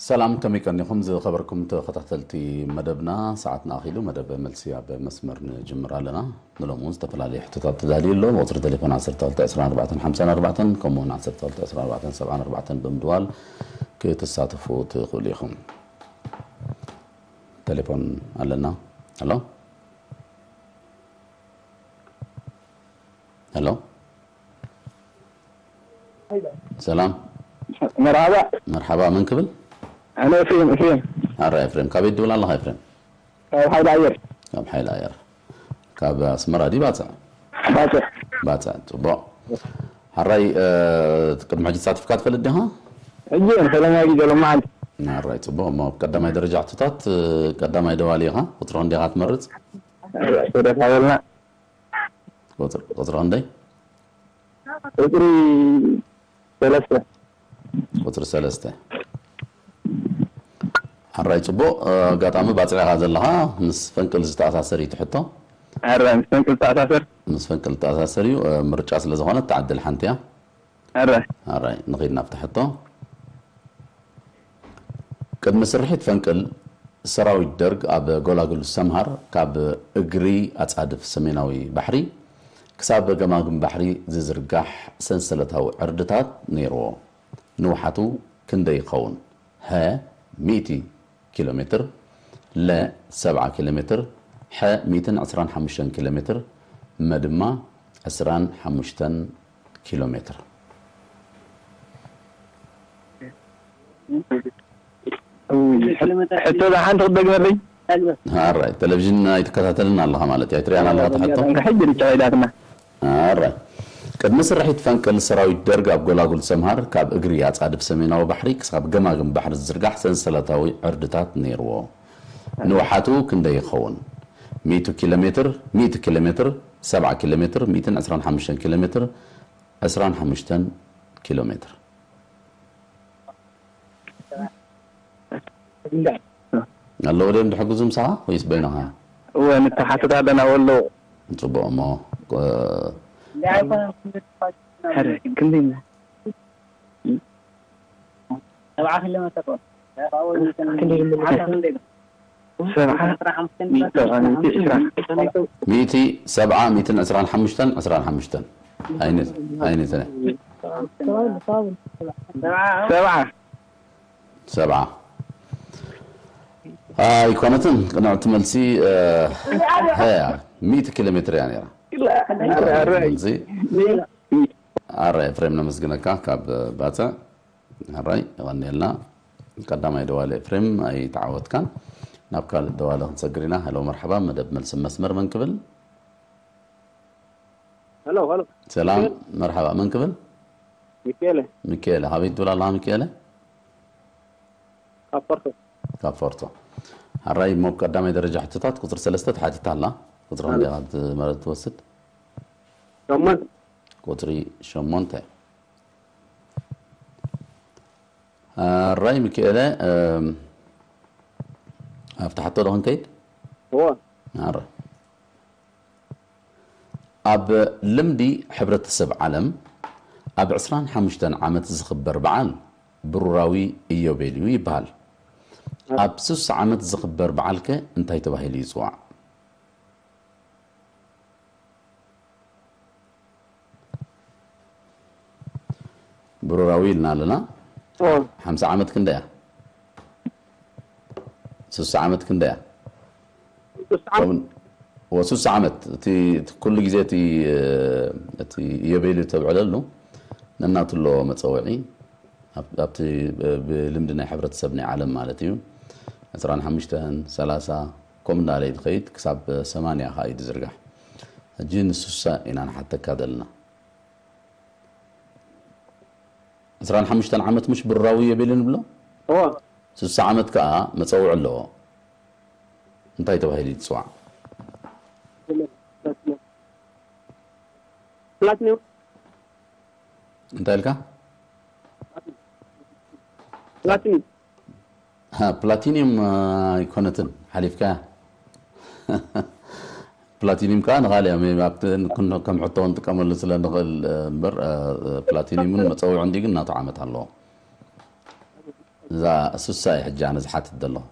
ሰላም፣ ከመይ ቀኒኹም ዝኸበርኩም ተኸታተልቲ መደብና? ሰዓትና ኣኺሉ መደብ መልሲ ኣብ መስመር ንጅምር ኣለና። ንሎሚ እውን ዝተፈላለዩ ሕቶታት ተዳልዩ ኣሎ። ቁፅሪ ቴሌፎን ዓሰርተ ክልተ ዕስራን ኣርባዕተን ሓምሳን ኣርባዕተን ከምኡ እውን ዓሰርተ ክልተ ዕስራን ኣርባዕተን ሰብዓን ኣርባዕተን ብምድዋል ክትሳተፉ ትኽእሉ ኢኹም። ቴሌፎን ኣለና። ሄሎ፣ ሄሎ፣ ሰላም። መርሓባ። መርሓባ፣ መን ክብል? ኣነ ኤፍሬም፣ ኤፍሬም። ኣራ ኤፍሬም፣ ካበይ ትድውል ኣለኻ ኤፍሬም? ካብ ሓይሊ ኣየር። ካብ ሓይሊ ኣየር። ካብ ኣስመራ ድዩ ባጽዕ? ባጽዕ። ባጽዕ፣ ጽቡቕ። ሓራይ፣ እ፣ ቅድሚ ሕጂ ተሳቲፍካ ትፈልጥ ዲኻ? ሕጂ እየ ንፈለማይ ግዜ ሎማዓንቲ። ሓራይ፣ ጽቡቕ። እሞ ኣብ ቀዳማይ ደረጃ ሕቶታት፣ እ፣ ቀዳማይ ደዋሊ ኢኻ? ቁጽሪ ክንደይ ኢኻ ትመርጽ? ተደፋበልና። ቁጽሪ፣ ቁጽሪ ክንደይ? ቁጽሪ ሰለስተ። ቁጽሪ ሰለስተ። ሓራይ፣ ጽቡቕ። እ፣ ኣጋጣሚ ባጽዕ ኢኻ ዘለኻ፣ ምስ ፈንቅል ዝተኣሳሰር እዩ እቲ ሕቶ። ኣረ ምስ ፈንቅል ተኣሳሰር። ምስ ፈንቅል ዝተኣሳሰር እዩ። እ፣ ምርጫ ስለ ዝኾነ እታ ዕድል ሓንቲ እያ። ኣረ ኣራይ፣ ንኺድ ናብቲ ሕቶ። ቅድሚ ስርሒት ፈንቅል፣ ሰራዊት ደርግ ኣብ ጎላጉል ሰምሃር ካብ እግሪ ኣጻድፍ ሰሜናዊ ባሕሪ ክሳብ ገማግም ባሕሪ ዝዝርጋሕ ሰንሰለታዊ ዕርድታት ነይርዎ። ንውሓቱ ክንደይ ይኸውን? ሀ፣ ሚእቲ ኪሎ ሜትር፣ ለ፣ ሰብዓ ኪሎ ሜትር፣ ሐ፣ ሚእትን ዕስራን ሓሙሽተን ኪሎ ሜትር፣ መ ድማ ዕስራን ሓሙሽተን ኪሎ ሜትር። ሕቶ እዛ ሓንቲ ክትደግመለይ? ኣራይ፣ ቴሌቪዥን ኣይትከታተልን ኣለኻ ማለት እዩ፣ ኣይትሪኣን ኣለኻ ትሓቶ? ሕጂ ርጫ ኢላትና። ኣራይ። ቅድሚ ስርሒት ፈንቅል፣ ሰራዊት ደርግ ኣብ ጎላጉል ሰምሃር ካብ እግሪ ኣጻድፍ ሰሜናዊ ባሕሪ ክሳብ ገማግም ባሕሪ ዝዝርጋሕ ሰንሰለታዊ ዕርድታት ነይርዎ። ንውሓቱ ክንደይ ይኸውን? ሚእቲ ኪሎ ሜትር፣ ሚእቲ ኪሎ ሜትር፣ ሰብዓ ኪሎ ሜትር፣ ሚእትን ዕስራን ሓሙሽተን ኪሎ ሜትር፣ ዕስራን ሓሙሽተን ኪሎ ሜትር። ኣለዉ ድዮም ዝሕግዙ ምሳኻ ወይስ በይንኻ? እወ ንተሓትት ኣለና ወሎ። ጽቡቕ እሞ፣ እ፣ ሕረ ክንደይ እሞ? ሰብዓ ሚእቲ ዕስራ። ሚእቲ፣ ሰብዓ፣ ሚእትን ዕስራን ሓሙሽተን፣ ዕስራን ሓሙሽተን። ኣይነት፣ ኣይነት፣ ሰብዓ። ሰብዓ። ኣይኮነትን፣ ቅንዕቲ መልሲ፣ እ፣ ሀያ፣ ሚእቲ ኪሎ ሜትር እያ ነይራ። ኣረ፣ ኣረ። መልሲ። ኣረ ኤፍሬም፣ ነመስግነካ ካብ ባጽዕ። ሕራይ፣ የቐንየልና። ቀዳማይ ደዋሊ ኤፍሬም ኣይተዓወትካን። ናብ ካልእ ደዋሊ ክንሰግር ኢና። ሄሎ፣ መርሓባ፣ መደብ መልሲ መስመር መን ክብል? ሄሎ፣ ሄሎ። ሰላም፣ መርሓባ፣ መን ክብል? ሚካኤለ። ሚካኤለ፣ ካበይ ትብል ኣለኻ ሚካኤለ? ካብ ፖርቶ። ካብ ፎርቶ። ሕራይ፣ እሞ ቀዳማይ ደረጃ ሕቶታት ቁጽሪ ሰለስተ ተሓቲታ ኣላ። ቁጽሪ ክንደይ ኢኻ ትመርጽ ትወስድ? ሸሞንተ። ቁጽሪ ሸሞንተ። ሕራይ ሚካኤለ፣ እም፣ ኣብቲ ሕቶ ዶ ክንከይድ? እወ። ሕራይ። ኣብ ልምዲ ሕብረተሰብ ዓለም፣ ኣብ ዕስራን ሓሙሽተን ዓመት ዝኽበር በዓል ብሩራዊ ኢዮቤልዩ ይበሃል። ኣብ ስሳ ዓመት ዝኽበር በዓል ከ እንታይ ተባሂሉ ይጽዋዕ? ብሩራዊ ኢልና ኣለና። እወ። ሓምሳ ዓመት ክንደይ እያ? ስሳ ዓመት ክንደይ እያ? ስሳ ዓመት። ከምኡ-፣ ወ-፣ ስሳ ዓመት፣ እቲ፣ እቲ ኩሉ ግዜ እቲ፣ እቲ ኢዮቤልዩ ተብዕለሉ ነናቱ ኣለዎ መጸውዒ። ኣብ-፣ ኣብቲ፣ ብ-፣ ብልምዲ ናይ ሕብረተሰብ ናይ ዓለም ማለት እዩ። ዕስራን ሓሙሽተን፣ ሰላሳ፣ ከምኡ እንዳለ እዩ ዝኸይድ፣ ክሳብ ሰማንያ ከኣ እዩ ዝዝርጋሕ። ሕጂ ንስሳ ኢና ንሓተካ ዘለና። ዕስራን ሓሙሽተን ዓመት ምሽ ብሩራዊ ኢዮቤልዩ ንብሎ? እወ። ስሳ ዓመት ከኣ መጸውዒ ኣለዎ። እንታይ ተባሂሉ ይጽዋዕ? ፕላቲኒየም። እንታይ ኢልካ? ፕላቲኒየም። ሃ፣ ፕላቲኒየም፣ አ፣ ኣይኮነትን፣ ሓሊፍካያ። ፕላቲኒየም ከኣ ንኻልእ እያ፣ ሜ-፣ ኣብቲ ን-፣ ክን-፣ ከም ሕቶ ክንጥቀመሉ ስለ ንኽእል፣ እ፣ እምበር፣ እ፣ እ፣ ፕላቲኒየምን መጸውዒ እንዲ ግን ናቱ ዓመት ኣለዎ። እዛ ሱሳ እየ ሕጂ ኣነ ዝሓትት ዘለኹ።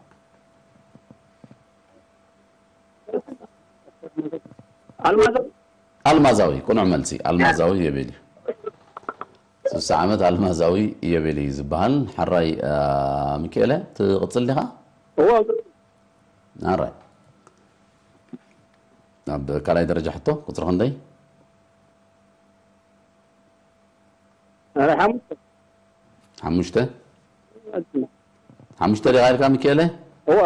ኣልማዛዊ ኣልማዛዊ ቅኑዕ መልሲ። ኣልማዛዊ የቤል እዩ። ስሳ ዓመት ኣልማዛዊ የቤል እዩ ዝበሃል። ሓራይ ሚካኤለ ትቕፅል ዲኻ? እዎ ኣራይ ኣብ ካልኣይ ደረጃ ሕቶ ቁፅሪ ክንደይ? ኣረ ሓሙሽተ ሓሙሽተ ሓሙሽተ ዲኻ ኢልካ ሚካኤለ? እዎ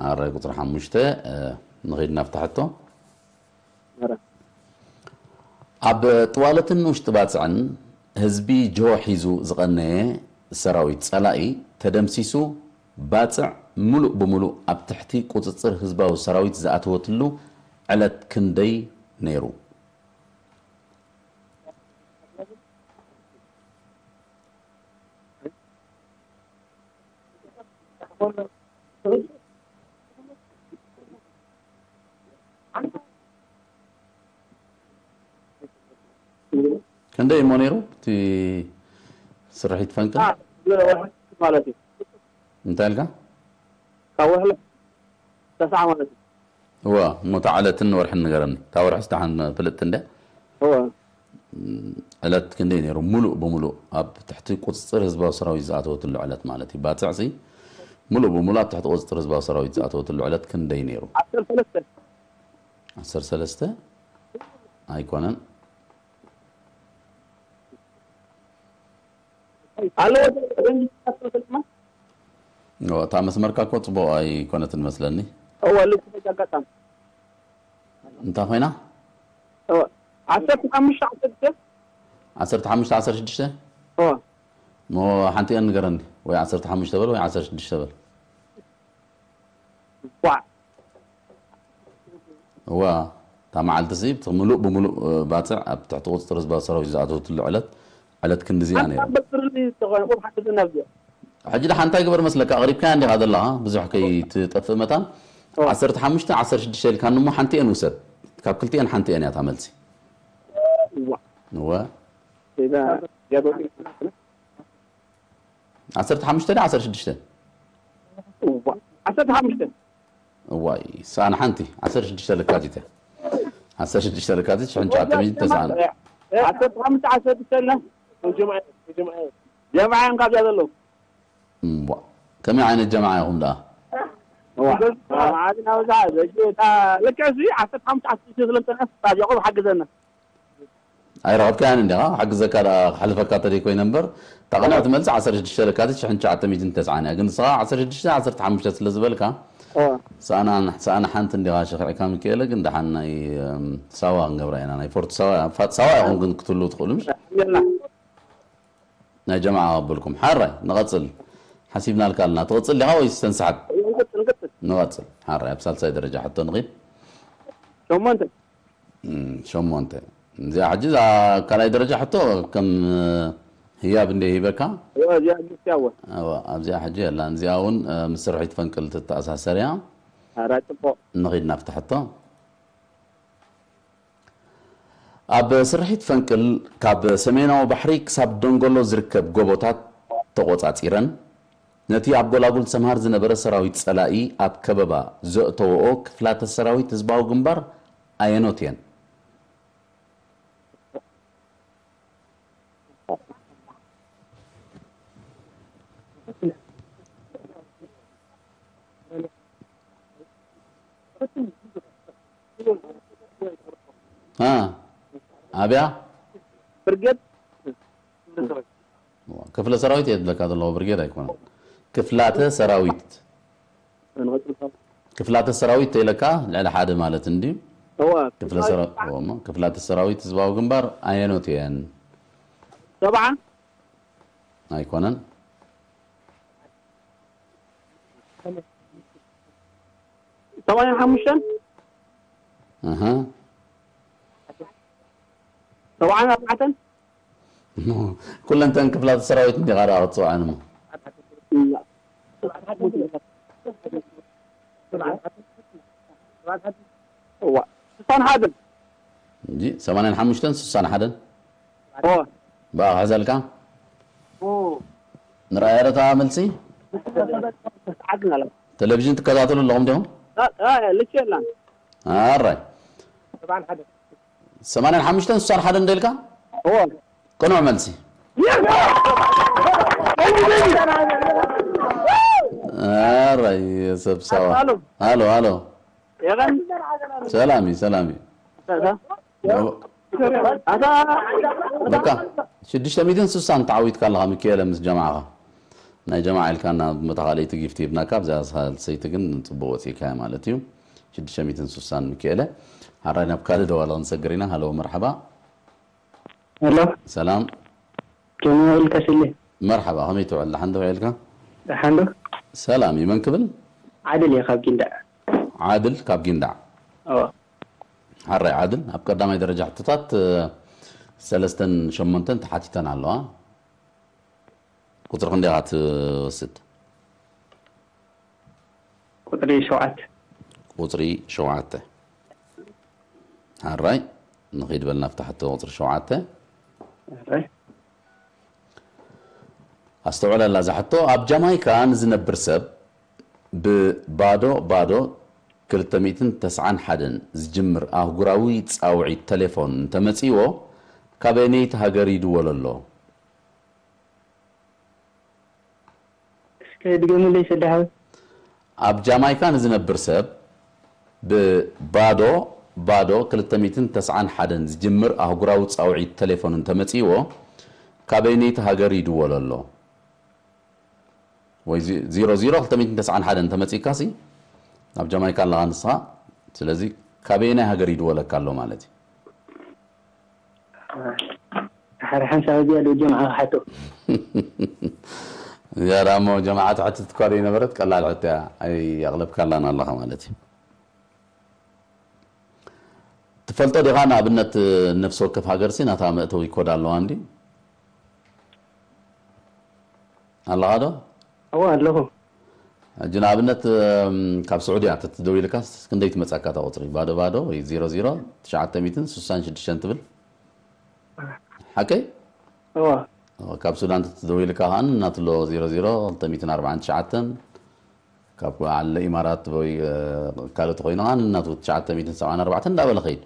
ኣራይ ቁፅሪ ሓሙሽተ ንኸይድ ናብታ ሕቶ። ኣረ ኣብ ጥዋለትን ውሽጢ ባፅዕን ህዝቢ ጅሆ ሒዙ ዝቐነየ ሰራዊት ፀላኢ ተደምሲሱ ባፅዕ ሙሉእ ብሙሉእ ኣብ ትሕቲ ቁፅፅር ህዝባዊ ሰራዊት ዝኣተወትሉ ዕለት ክንደይ ነይሩ? ክንደይ እሞ ነይሩ እቲ ስርሒት ፈንቅል? ማለት እዩ እንታይ ኢልካ? ካብ ወርሒ ተስዓ ማለት እዩ እዋ እሞ እታ ዕለትን ወርሕን ንገረኒ። እታ ወርሕስ ደሓን ፍልጥቲ እንድያ። እዎ ዕለት ክንደይ ነይሩ? ሙሉእ ብሙሉእ ኣብ ትሕቲ ቁፅፅር ህዝባዊ ሰራዊት ዝኣተወትሉ ዕለት ማለት እዩ። ባፅዕሲ ሙሉእ ብሙሉእ ኣብ ትሕቲ ቁፅፅር ህዝባዊ ሰራዊት ዝኣተወትሉ ዕለት ክንደይ ነይሩ? ዓሰርተ ሰለስተ ዓሰርተ ሰለስተ ኣይኮነን። ኣለዎ እታ መስመርካ እኮ ፅቡቅ ኣይኮነትን መስለኒ። እዎ ልክ ነች ኣጋጣሚ እንታይ ኮይና? እዎ ዓሰርተ ሓሙሽተ ዓሰርተ ዓሰርተ ሓሙሽተ ዓሰርተ ሽዱሽተ እዎ ሞ ሓንቲአን ንገረኒ። ወይ ዓሰርተ ሓሙሽተ በል ወይ ዓሰርተ ሽዱሽተ በል። ዋዕ እዋ እታ መዓልቲ ሲ እቲ ምሉእ ብምሉእ ባፅዕ ኣብ ትሕቲ ቁፅፅር ህዝባዊ ሰራዊት ዝኣተወትሉ ዕለት ዕለት ክንድዚኣ ነይራ። በትርኒ ተኾነ ቁም ሓደዘና ብዚኣ ሕጂ ደሓ እንታይ ግበር መስለካ ኣቕሪብካያ እንዲኻ ዘለኻ ብዙሕ ከይትጠፍእ መታን እዋ። ዓሰርተ ሓሙሽተ ዓሰርተ ሽዱሽተ ኢልካኒ እሞ ሓንቲአን ውሰድ። ካብ ክልቲአን ሓንቲአን እያ እታ መልሲ። እዋ እወ እዛ ዚያዶ ዓሰርተ ሓሙሽተ ዶ ዓሰርተ ሽዱሽተ? እዋ ዓሰርተ ሓሙሽተ እዋይ ሳን ሓንቲ ዓሰርተ ሽዱሽተ ለካቲት እያ። ዓሰርተ ሽዱሽተ ለካቲት ሽሕን ትሽዓተ ሚእትን ተስዓን ዓሰርተ ሓሙሽተ ዓሰርተ ሽዱሽተ ጀምዓ እዮም ካብዚኣ ዘለዉ እምቧ ከመይ ዓይነት ጀማዓ ኢኹም ደኣ? መዓዝን ኣብዝሓ በዚ እታ ልክዕ እዚ ዓሰርተ ሓሙሽተ ዓሰርተ ሽዱሽተ ስለ እንተንዕስ ያዕቆብ ሓግዘና ኣይረኸብካያን እንዲኻ ሓግዘካ ደኣ ክሓልፈካ ተደይ ኮይነ እምበር እታ ቅንዕቲ መልሲ ዓሰርተ ሽዱሽተ ለካቲት ሽሕን ትሽዓተ ሚእትን ተስዓን እያ ግን ንስኻ ዓሰርተ ሽዱሽተ ዓሰርተ ሓሙሽተ ስለ ዝበልካ እዋ ሰኣና ሰኣና ሓንቲ እንዲኻ ሸኺዕካ ሚካኤለ ግን ደሓን ናይ እም፣ ሳዋ ክንገብራ ኢና ናይ ፎርት ሳዋ እያ። ፋ- ሳዋ ኢኹም ግን ክትህልው ትኽእሉ ምሽ ሓምየልና ናይ ጀማዓ ኣበልኩም ሓራይ ንቐፅል ሓሲብናልካ ኣለና ትቕፅል ዲኻ ወይስ ተንስሓብ ንቅፅል ንቅፅል ንቐፅል ሓራይ ኣብ ሳልሳይ ደረጃ ሕቶ ንኺድ ሸሞንተ እም፣ ሸሞንተ እዚኣ ሕጂ እዛ ካልኣይ ደረጃ ሕቶ ከም ህያብ እንደ ሂበካ እዚኣ ግስያወ ኣብዚኣ ሕጂ የላን እዚኣ እውን ምስ ስርሒት ፈንቅል ትተኣሳሰር እያ ኣራ ፅቡቅ ንኺድ ናብቲ ሕቶ ኣብ ስርሒት ፈንቅል ካብ ሰሜናዊ ባሕሪ ክሳብ ደንጎሎ ዝርከብ ጎቦታት ተቖጻጺረን ነቲ ኣብ ጎላጉል ሰምሃር ዝነበረ ሰራዊት ጸላኢ ኣብ ከበባ ዘእተወኦ ክፍላተ ሰራዊት ህዝባዊ ግንባር ኣየኖት እየን? እ ኣብያ ብርጌድ ክፍለ ሰራዊት እየ ዝብለካ ዘለኹ ብርጌድ ኣይኮነን ክፍላተ ሰራዊት ክፍላተ ሰራዊት ተይለካ ልዕሊ ሓደ ማለት እንድዩ እዋ ክፍለ ሰራዊት እሞ ክፍላተ ሰራዊት ህዝባዊ ግንባር ኣየኖት እየን ሰብዓ ኣይኮነን ሰብዓን ሓሙሽተን ኣሃ ሰብዓን ኣርባዕተን ኩለንተን ክፍላት ሰራዊት እንዲኻ ደኣ ክትፅውዐን እሞ እዋ ስሳን ሓደን እንጂ ሰማንያን ሓሙሽተን ስሳን ሓደን እዋ ብኣ ክሕዘልካ ንርኣያ ዶ እታ መልሲ? ቴሌቪዥን ትከታተሉ ኣለኹም ዲኹም? ልክ የላን። ኣራይ። ሰማንያን ሓሙሽተን ስሳን ሓደን እንደ ኢልካ? ቅኑዕ መልሲ። ኣራይ፣ ሰብ ሳዋ። ሃሎ፣ ሃሎ። ሰላም እዩ፣ ሰላም እዩ። በቃ ሽዱሽተ ሚእትን ስሳን ተዓዊትካ ኣለኻ፣ ሚካኤለ፣ ምስ ጀማዓኻ። ናይ ጀማዓ ኢልካና፣ መታ ካልኣይቲ ጊፍት ሂብናካ፣ ኣብዛ ሳልሰይቲ ግን ጽቡቕ ወጺእካያ ማለት እዩ። ሽዱሽተ ሚእትን ስሳን፣ ሚካኤለ። ሓራይ ናብ ካልእ ደዋለ ክንሰግር ኢና። ሃሎ፣ መርሓባ። ሄሎ። ሰላም። ከመይ ውዒልካ ስለ? መርሓባ፣ ከመይ ትውዕል? ደሓን ዶ ውዒልካ? ደሓን ዶ? ሰላም እዩ። መን ክብል? ዓድል እየ ካብ ጊንዳዕ። ዓድል ካብ ጊንዳዕ። እወ። ሓራይ ዓድል፣ ኣብ ቀዳማይ ደረጃ ሕቶታት፣ እ፣ ሰለስተን ሸሞንተን ተሓቲተን ኣለዋ። ቁጽሪ ክንደይ ኢኻ ትወስድ? ቁጽሪ ሸውዓተ። ቁጽሪ ሸውዓተ። ሓራይ፣ ንኺድ በል ናብታ ሕቶ ቁጽሪ ሸውዓተ። ሓራይ። ኣስተውዕለላ እዛ ሕቶ፣ ኣብ ጃማይካ ንዝነብር ሰብ ብባዶ ባዶ ክልተ ሚእትን ተስዓን ሓደን ዝጅምር ኣህጉራዊ ጻውዒት ተሌፎን እንተመጺእዎ፣ ካበየነይቲ ሃገር ይድወሎ ኣሎ? እስከ ድገምለይ ሰዳሓዊ። ኣብ ጃማይካ ንዝነብር ሰብ ብባዶ ባዶ ክልተ ሚእትን ተስዓን ሓደን ዝጅምር ኣህጉራዊ ጻውዒት ተሌፎን እንተመጺእዎ፣ ካበይነይቲ ሃገር ይድወሎ ኣሎ? ወይ ዚ-፣ ዜሮ ዜሮ ክልተ ሚእትን ተስዓን ሓደን እንተመጺእካሲ፣ ኣብ ጃማይካ ኣለኻ ንስኻ። ስለዚ፣ ካበየናይ ሃገር ይድወለካ ኣሎ ማለት እዩ? ሓደ ሓንሳብ እዚኣ ዶ ጀምዓ ክሓቶ? እዚኣ ደኣ እሞ ጀምዓ ትሕትት እኳ ዘይነበረት ቀላል ሕቶ እያ። ኣይ፣ ኣቕለብካላን ኣለኻ ማለት እዩ። ትፈልጦ ዲኻ ንኣብነት ነፍሲ ወከፍ ሃገርሲ ናታ መእተዊ ኮድ ኣለዋ እንዲ? ኣለኻ ዶ? እወ ኣለኹ። ሕጂ ንኣብነት፣ እም፣ ካብ ስዑድያ ተትደውይልካስ ክንደይ ትመጻካ እታ ቁጽሪ? ባዶ ባዶ ወይ ዜሮ ዜሮ ትሽዓተ ሚእትን ስሳን ሽዱሽተን ትብል? ሓቀይ? እወ። እወ፣ ካብ ሱዳን ተትደውይልካ ከኣ እናትሎ ዜሮ ዜሮ ክልተ ሚእትን ኣርባዓን ትሽዓተን፣ ካብ ዓለ ኢማራት ወይ፣ እ፣ ካልእ ተኾይኑ ከኣ እናቱ ትሽዓተ ሚእትን ሰብዓን ኣርባዕተን እንዳበለ ኸይድ።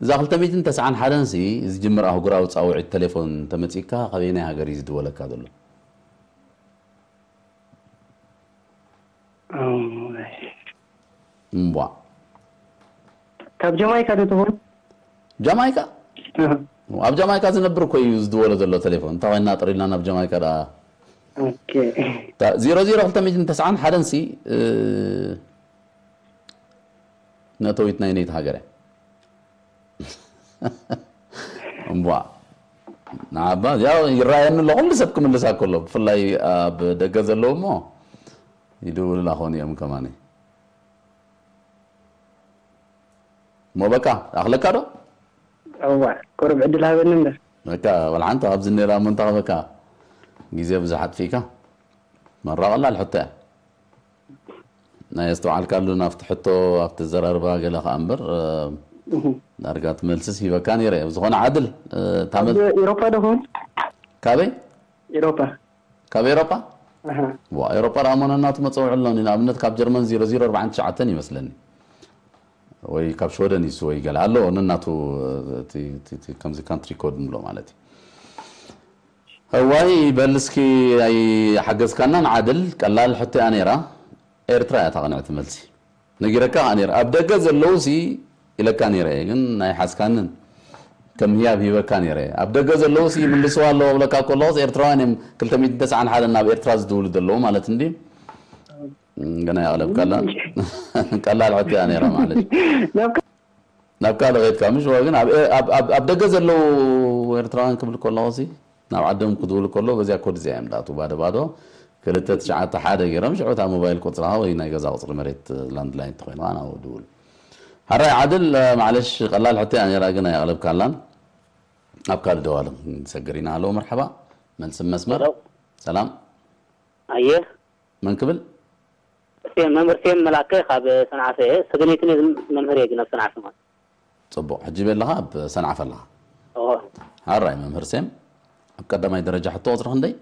እዛ ክልተ ሚእትን ተስዓን ሓደን ሲ ዝጅምር ኣህጉራዊ ጻውዒት ቴሌፎን ተመጺእካ፣ ካበየናይ ሃገር እዩ ዝድወለካ ዘሎ? እምቧ። ካብ ጀማይካ ዶ ትኾን? ጃማይካ? እህ። ኣብ ጃማይካ ዝነብር እኮ እዩ ዝድወሎ ዘሎ ቴሌፎን። እንታይ ኮይና ጥሪልና ናብ ጃማይካ ደኣ? ኦኬ። እታ ዜሮ ዜሮ ክልተ ሚእትን ተስዓን ሓደን ሲ፣ እ፣ ነተዊት ናይ ነይቲ ሃገር እያ። እምቧ። ንዓባ፣ ያው ይረኣየኒ ኣሎ፣ ኩሉ ሰብ ክምልሳ ከሎ፣ ብፍላይ ኣብ ደገ ዘለዉ እሞ ይድውሉላ ኾኑ እዮም ከማኒ። እሞ በቃ፣ ኣኽለካ ዶ? እዋ፣ ቁሩብ ዕድል ሃበኒ እምበር። በቃ፣ ወላ ሓንቲ ኣብዚ ነይራ እሞ እንታይ በቃ፣ ግዜ ብዙሕ ኣጥፊእካ። መራ ቀላል ሕቶ እያ። ናይ ኣስተውዓልካሉ ናብቲ ሕቶ፣ ኣብቲ ዘራርባ ገለ ከኣ እምበር፣ እ፣ እህ። ዳርጋ እቲ መልስስ ሂበካ ነይረ። ብዝኾነ ዓድል፣ እ፣ እታ መል-፣ ካብ ኤውሮጳ ዶ ኾን? ካበይ? ኤውሮጳ። ካብ ኤውሮጳ? ኣሃ። ዋ፣ ኤውሮጳ ደኣ እሞ ነናቱ መጸውዒ ኣሎ። ንኣብነት ካብ ጀርመን ዜሮ ዜሮ ኣርባዓን ትሽዓተን ይመስለኒ። ወይ ካብ ሽወደን እዩ ወይ ገለ ኣሎ። ነናቱ፣ እቲ፣ እቲ፣ እቲ ከምዚ ካንትሪ ኮድ ንብሎ ማለት እዩ። እዋይ፣ በል እስኪ ኣይሓገዝካናን ዓድል፣ ቀላል ሕቶ እያ ነይራ። ኤርትራ እያ እታ ቅንዕቲ መልሲ። ነጊረካ ከኣ ነይረ። ኣብ ደገ ዘለዉ ሲ ኢለካ ነይረ እየ፣ ግን ኣይሓዝካንን። ከም ህያብ ሂበካ ነይረ እየ። ኣብ ደገ ዘለዉ ሲ ይምልስዋ ኣለዎ እብለካ ከለኹስ ኤርትራውያን እዮም ክልተ ሚእትን ተስዓን ሓደን ናብ ኤርትራ ዝድውሉ ዘለዉ ማለት እንድዩ። ገና የቕለብካላ። ቀላል ሕቶ እያ ነይራ ማለት እዩ። ናብ ናብ ካልእ ኸይድካ፣ ምሽ? ግን ኣብ፣ ኣብ፣ ኣብ፣ ኣብ ደገ ዘለዉ ኤርትራውያን ክብል ከለኹ ሲ፣ ናብ ዓዶም ክድውሉ ከለዉ፣ በዚኣ ኮድ እዚኣ እዮም ዝኣትዉ። ባዶ ባዶ፣ ክልተ ትሽዓተ ሓደ ገይሮም፣ ሽዑ እታ ሞባይል ቁጽርኻ ወይ ናይ ገዛ ቁጽሪ መሬት ላንድላይን እንተኾይኑ ኸዓ ናብኡ ድውሉ። ሓራይ ዓድል፣ ማዕለሽ፣ ቀላል ሕቶ እያ ነይራ፣ ግን ኣየቕለብካላን። ኣብ ካልእ ደዋሊ ክንሰግር ኢና። ሃሎ፣ መርሓባ። መልሲ መስመር። ሄሎ። ሰላም። ኣየ። መን ክብል? ሴም፣ መምህር ሴም መላከ ካብ ሰንዓፈ እየ። ሰገነይቲ ነዚ መምህር እየ ግን ኣብ ሰንዓፈ ማለት። ጽቡቕ። ሕጂ በለኻ ኣብ ሰንዓፈ ኣለኻ? እወ። ሓራይ መምህር ሴም፣ ኣብ ቀዳማይ ደረጃ ሕቶ ቁጽሪ ክንደይ?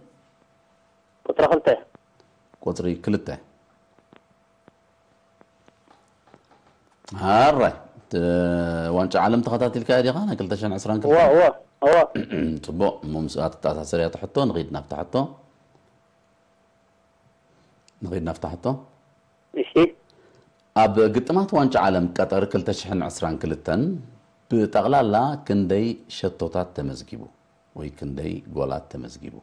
ቁፅሪ ክልተ። ቁፅሪ ክልተ። ኣራይ፣ ት-፣ ዋንጫ ዓለም ተኸታቲልካዮ ዲኻ? ናይ ክልተ ሽሕን ዕስራን እወ፣ ክልተን? እወ፣ እወ። ጽቡቕ፣ እሞ ምስኣ ትተኣሳሰር እያ ትሕቶ። ንኺድ ናብታ ሕቶ። ንኺድ ናብታ ሕቶ። እሺ። ኣብ ግጥማት ዋንጫ ዓለም ቀጠር ክልተ ሽሕን ዕስራን ክልተን ብጠቕላላ ክንደይ ሸቶታት ተመዝጊቡ ወይ ክንደይ ጎላት ተመዝጊቡ?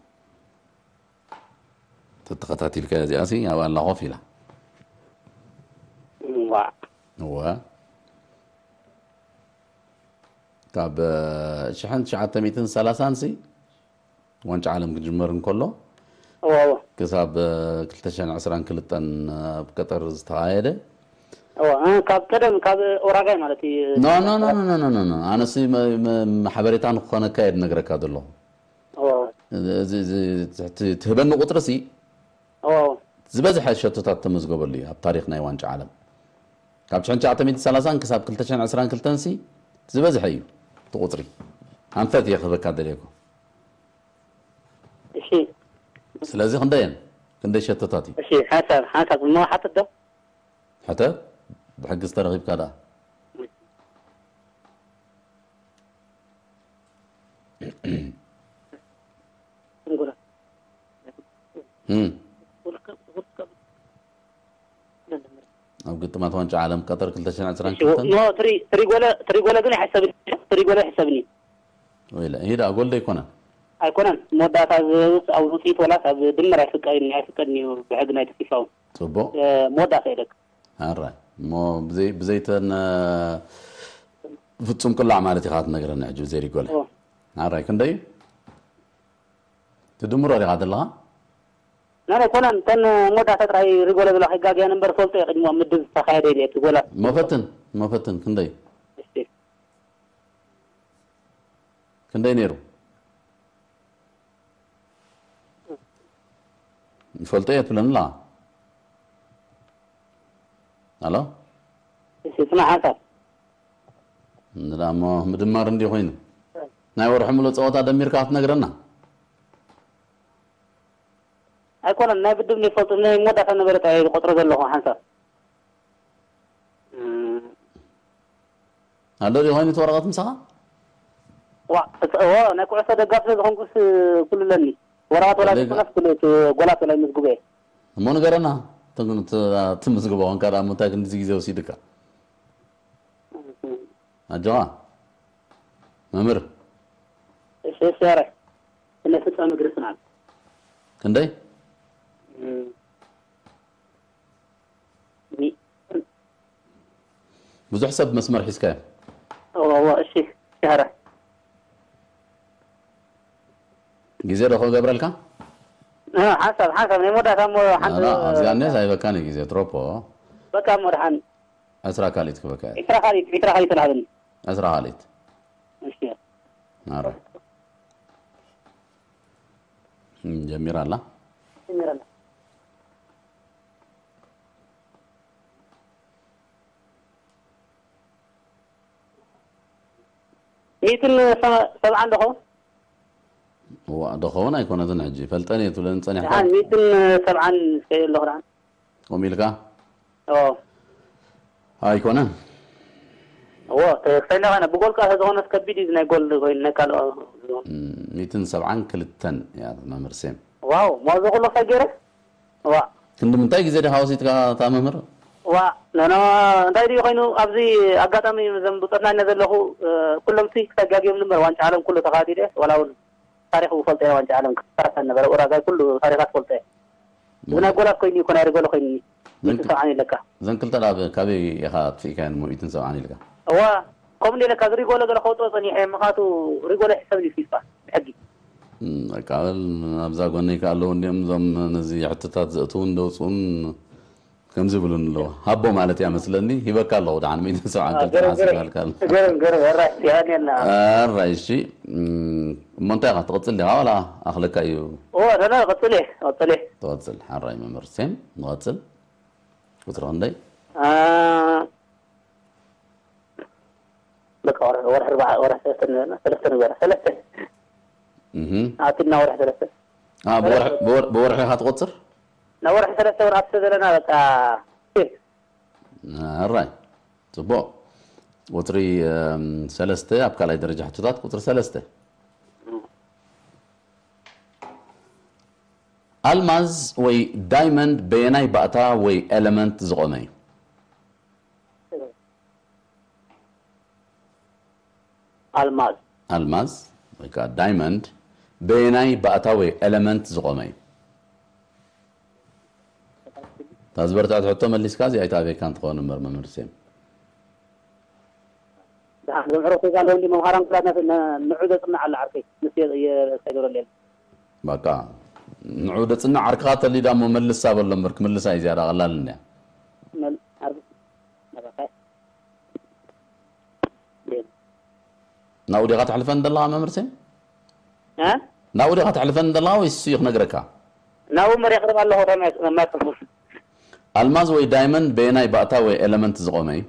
ተተኸታቲልካ እዚኣ ሲ ኣብ ኣላ ኮፍ ኢላ። ዋዕ። እወ። ካብ ሽሕን ትሽዓተ ሚእትን ሰላሳን ሲ ዋንጫ ዓለም ክጅመር እንከሎ እወ፣ እወ። ክሳብ ክልተ ሽሕን ዕስራን ክልተን ኣብ ቀጠር ዝተኻየደ እወ፣ እ፣ ካብ ቀደም፣ ካብ ኡራጋይ ማለት እዩ። ኖ ኖ ኖ ኖ ኖ ኖ ኖ። ኣነሲ መ- መ- ሓበሬታ ንክኾነካ እየ ዝነግረካ ዘለኹ። እወ። እዚ- እዚ- እዚ ትህበኒ ቁፅሪ ሲ እወ። ዝበዝሐ ሸቶታት ተመዝገበሉ እዩ ኣብ ታሪክ ናይ ዋንጫ ዓለም። ካብ ሽሕን ትሽዓተ ሚእትን ሰላሳን ክሳብ ክልተ ሽሕን ዕስራን ክልተን ሲ ዝበዝሐ እዩ እቲ ቁፅሪ። ኣንፈት እየ ክህበካ ደልየኩ። እሺ። ስለዚ ክንደየን? ክንደይ ሸቶታት እዩ? እሺ፣ ሓንሳብ፣ ሓንሳብ እሞ ሓትት ዶ? ሕተት ብሕጊ ዝተረኺብካ ደኣ። እንጉላ። እም። ኣብ ግጥማት ዋንጫ ዓለም ቀጠር ክልተ ሽሕን ዕስራን ክልተን ኖ፣ ትሪ-፣ ትሪጎለ፣ ትሪጎለ ግን ኣይሕሰብን። ትሪጎለ ኣይሕሰብን እዩ። ወይለ፣ ይሄ ደኣ ጎል ዶ ኣይኮነን? ኣይኮነን። መወዳእታ ዝውፅ-፣ ኣብ ውፅኢት ወላስ ኣብ ድምር ኣይፍቀድን፣ ኣይፍቀድን እዩ ብሕጊ ናይቲ ፊፋ እውን። ጽቡቕ። እ፣ መወዳእታ ኢለካ። ኣራይ። እሞ ብዘይ-፣ ብዘይተን፣ እ፣ ፍጹም ቅላዕ ማለት ኢኻ ትነግረኒ ሕጂ ብዘይ ሪጎለ። ኦ። ኣራይ፣ ክንደይ እዩ? ትድምሮ ዲኻ ዘለኻ? ናይ ኣይኮነን፣ እተን መወዳእታ ጥራይ ሪጎለ ብላ ከይጋግያ ነበር ፈልጦ እየ ቅድሚኦም ምድብ ዝተኻየደ ኢለ እቲ ጎላት። መፈትን፣ መፈትን፣ ክንደይ? እስቲ። ክንደይ ነይሩ? ይፈልጦ እየ ትብለኒ ኣለኻ? ኣሎ? እስቲ ጽናሕ ሓንሳብ። ንዳ እሞ ምድማር እንዲ ኮይኑ። ናይ ወርሒ ሙሉእ ጸወታ ደሚርካ ክትነግረና? ኣይኮነን፣ ናይ ብድብ ንፈልጡ፣ ናይ መወዳእታ ነበረ ጥራይ ዝቆጽሮ ዘለኹ ሓንሳብ። እም። ኣሎ ድዩ ኮይኑ እቲ ወረቐት ምሳኻ? ዋ፣ እተ-፣ ኦ፣ ናይ ኩዕሶ ደጋፊ ስለ ዝኾንኩስ ኩሉ ኣለኒ። ወረቐት ወላ ደጋ- ዘይኮነስ ኩሉ እቲ ጎላት ወላ ይምዝግቦ እየ። እሞ ንገረና። ትም-፣ ት-፣ ትምዝግቦ ኮንካ ደኣ እሞ እንታይ ክንድዚ ግዜ ወሲድካ? ኣጆኻ። መምህር። እሺ፣ እሺ፣ ኧረ። ስነ ፍጻሜ ግርስናል። ክንደይ? እም። ሚ-፣ ብዙሕ ሰብ መስመር ሒዝካዮ። እወ፣ እወ፣ እሺ፣ እሺ፣ ኧረ። ግዜ ዶ ክገብረልካ? እ፣ ሓንሳብ፣ ሓንሳብ፣ ናይ መወዳእታ እሞ ሓንቲ ኣላ፣ ኣብዚኣ እኒአስ ኣይበካን እዩ ግዜ፣ ትሮፖ። በቃ እሞ ደሓን። ዕስራ ካልኢት ክበካ እየ። ዒስራ ካልኢት፣ ዒስራ ካልኢት ተላሃበኒ። ዕስራ ካልኢት። እሺ። ኣረ። እም፣ ጀሚራ ኣላ። ጀሚራ ኣላ። ሚእትን ሰ-፣ ሰብዓን ዶ ኸውን? እዋ፣ ዶ ኸውን ኣይኮነትን ሕጂ። ፈልጠን እየ ትብለኒ ጸኒሕካ። ደሓን ሚእትን ሰብዓን እስከ ኣለኹ ደሓን። ከምኡ ኢልካ? ኦ። ኣይኮነን። እዎ፣ ተ-፣ ክሳይና ኸነ ብጎል ከኣ ተዝኾነስ ከቢድ እዩ፣ ናይ ጎል ኮይኑ፣ ናይ ካልኦ ዝኸውን። እም፣ ሚእትን ሰብዓን ክልተን እያ መምህር ሴም። ዋው፣ ሞዞ ኩሎ ክሳይ ገይረ? ዋ። ክንዲ ምንታይ ግዜ ዲኻ ወሲድካ እታ መምህር? ዋ፣ ኖ፣ ኖ፣ እንታይ ድዩ ኮይኑ፣ ኣብዚ ኣጋጣሚ እዞም ብጾትና ኢና ዘለኹ፣ እ፣ ኩሎም ሲ ክሳይ ጋግዮም እምበር ዋንጫ ዓለም ኩሉ ተኻቲለ፣ ዋላ እውን ታሪኽ ፈልጦ እየ፣ ዋንጫ ዓለም ክሳተፍ ነበረ፣ ኡራጋይ ኩሉ ታሪኻት ፈልጦ እየ። እዚ ናይ ጎላት ኮይኑ እዩ፣ ኮነ ሪጎሎ ኮይኑ እዩ። ዘንክ-፣ ምትስማዕን የለካ። ዘን ክልተ ኣብ ካበይ ኢኻ ኣጥፊእካየን እሞ ሚእትን ሰብዓን ኢልካ? እዋ፣ ከምኡ እንደ ኢለካ፣ እዚ ሪጎሎ ገለ ከውፅኦ ጸኒሐ፣ ምኽንያቱ ሪጎሎ ይሕሰብ እዩ ፊፋ፣ ብሕጊ። እም፣ በቃ በል፣ ኣብዛ ጎነይ ከ ኣለዉ እንዲኦም እዞም ነዚ ሕቶታት ዘእትዉን ዘውፅኡን ከምዚ ይብሉን ኣለዉ። ሃቦ ማለት እያ መስለኒ፣ ሂበካ ኣለኹ ደሓን ሚእትን ሰብዓን ክልተ ገረም፣ ገረም። ሓሲባልካ ኣሎ። ገረም፣ ገረም፣ ወራይ፣ የቐንየልና። ኣራይ፣ እሺ። እም፣ እሞ እንታይ ኢኻ ትቕጽል ዲኻ ዋላ ኣኽለካ እዩ? ኦ፣ ኖ፣ ኖ፣ ቀጽል እየ፣ ቀጽል እየ። ትቐጽል። ሓራይ መምህር ሴም፣ ንቐጽል። ቁጽሪ ክንደይ? አ፣ በቃ ወርሒ፣ ወርሒ ኣርባዓ፣ ወርሒ ሰለስተ ንበልና፣ ሰለስተ ንበላ፣ ሰለስተ። እህ። ኣትና ወርሒ ሰለስተ። አ፣ ብወርሒ፣ ብወር-፣ ብወርሒ ኢኻ ትቆጽር? ናብ ወርሒ ሰለስተ ወር ኣብቲ ዘለና በቃ። ኣራይ፣ ጽቡቕ። ቁጽሪ፣ እም፣ ሰለስተ ኣብ ካልኣይ ደረጃ ሕቶታት ቁጽሪ ሰለስተ። ኣልማዝ ወይ ዳይመንድ በየናይ ባእታ ወይ ኤለመንት ዝቖመ እዩ? ኣልማዝ። ኣልማዝ ወይ ከዓ ዳይመንድ በየናይ ባእታ ወይ ኤለመንት ዝቖመ እዩ? እታ ዝበርትዐት ሕቶ መሊስካ፣ እዚኣ ኣይትኣበየካን ትኸውን እምበር፣ መምህር ሴም። ደሓን ዘምሕሮ ኮይዛ ኣለዉ እንዲ መምሃራን ኩላትና ን-፣ ንዑ ዘጽንዕ ኣላ ዓርከይ። ምስ የ-፣ የ-፣ ርእስካ ይገብረሉ የለ። በቃ፣ ንዑ ዘጽንዕ ዓርክኻ ተሊዳ እሞ መልሳ በሎ እምበር፣ ክምልሳ እዩ ዝያዳ ቀላል እንድያ። መል-፣ ዓርኪ-፣ ናባኻ። ናብኡ ዲኻ ተሕልፈን ዘለኻ መምህር ሴም? እ? ናብኡ ዲኻ ተሕልፈን ዘለኻ ወይስ እሱ እዩ ክነግረካ? ናብኡ እምበር የቕርብ ኣለኹ፣ እቶም የማይክሮፎን። ኣልማዝ ወይ ዳይመንድ በየናይ ባእታ ወይ ኤለመንት ዝቖመ እዩ?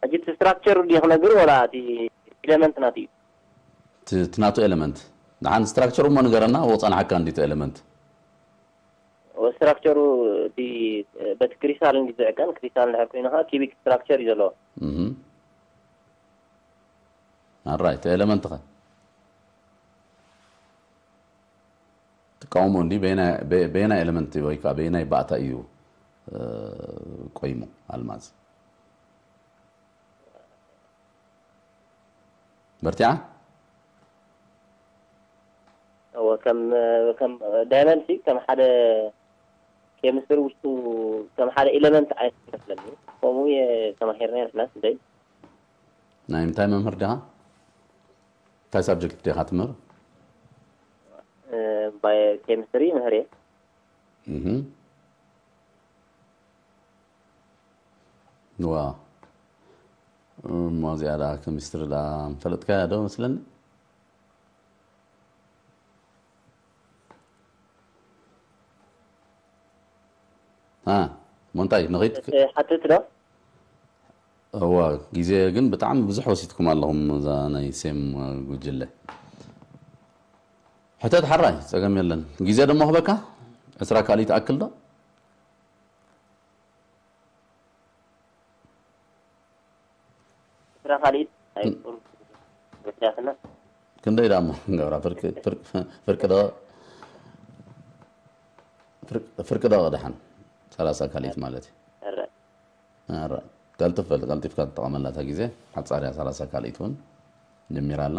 ሕጂ እቲ ስትራክቸሩ ድዩ ክነግር ወላ እቲ ኤለመንት ናቱ እዩ? እቲ፣ እቲ ናቱ ኤለመንት። ደሓን ስትራክቸሩ እሞ ንገረና፣ ኣብኡ ጸንሓካ እንዲ እቲ ኤለመንት። ስትራክቸሩ እቲ በቲ ክሪስታል እንዲ ዝዕቀን፣ ክሪስታል እንድሕር ኮይኑ ከዓ ኪቢክ ስትራክቸር እዩ ዘለዎ። እህ። ኣራይ፣ እቲ ኤለመንት ኸ? ትቃወሞ እንዲ በየናይ፣ በ-፣ በየናይ ኤለመንት ወይ ከዓ በየናይ ባእታ እዩ፣ እ፣ ቆይሙ ኣልማዝ? በርቲዓ? እወ፣ ከም፣ ከም ዳይመንድ ሲ ከም ሓደ ኬሚስትሪ ውሽጡ ከም ሓደ ኤለመንት ዓይነት ይመስለኒ። ከምኡ እየ ተማሂርና ንሕና ስደይ። ናይ ምንታይ መምህር ዲኻ? እንታይ ሳብጀክት ዲኻ ትምህር? እ፣ ባዮ ኬሚስትሪ ይምህር እየ። እህ። ዋ። እሞ እዚኣ ደኣ ኬሚስትሪ ደኣ ምፈለጥካያ ዶ መስለኒ? ሃ፣ እሞ እንታይ ንኺድ? እ፣ ሓትት ዶ? እዋ፣ ግዜ ግን ብጣዕሚ ብዙሕ ወሲድኩም ኣለኹም፣ እዛ ናይ ሴም ጉጅለ። ሕተት ሓራይ፣ ጸገም የለን። ግዜ ደሞ ክበካ? ዕስራ ካልኢት ኣክል ዶ? ዕስራ ካልኢት? ኣይ፣ ቁሩብ ወሲዳትና። ክንደይ ደኣ እሞ ንገብራ? ፍርቂ፣ ፍርቂ፣ ፍርቂ ዶ? ፍርቂ፣ ፍርቂ ዶ ደሓን? ሰላሳ ካልኢት ማለት እዩ። ሕራይ። ኣረ፣ ቀልጥፍ በል፣ ቀልጢፍካ ትጠቐመላ እታ ግዜ። ሓጻር እያ፣ ሰላሳ ካልኢት እውን ጀሚራ ኣላ።